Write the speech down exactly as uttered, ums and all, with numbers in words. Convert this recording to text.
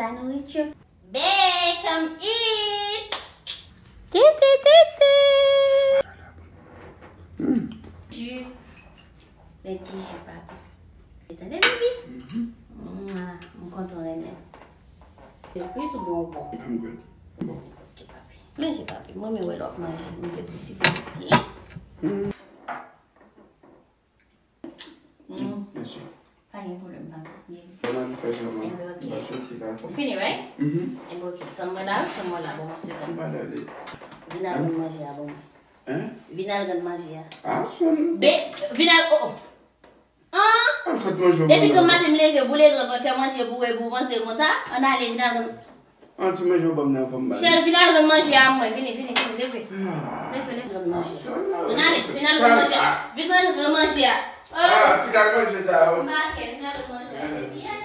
La nourriture. Babe, come eat. Ti, ti, ti, ti. Ju. Men ti ju, papi. Tande, baby? Mwa, m kontan renmen. Se kwis ou bon, bon? I'm good. Bon. Ok, papi. Manje, papi. Mwen, men wè lòt manje. Mwen vle pou ti bebe. Mm. Mèsi. Pa gen pwoblèm, papi. Bon, ann fè sa, man. Enben, ok. M pa soti la. Ou fini, right? Mhm. Enben, ok. Tann mwen la, tann mwen la, bon, mwen segonn. M pa dale. Vin al rann manje a, bon. Hein? Vin al rann manje a. Ah, son. Be, vin al, oh, oh. An? Al kot manje w. Depi granm maten m leve, boule dwèt mwen, fè manje pou, pou, pou manje konsa. Ann ale, vin al rann. An ti manje w ban m nan, fò m ba li. Chèl, vin al rann manje a mwen. Vini, vini, vini, leve. Ah. Leve, leve, rann manje. Ah, sa, sa, Ann ale, vin al rann manje a. Vin al rann manje a. Ah, ti kal manje sa yo. M pa kè, vin al rann manje a. Depi yè.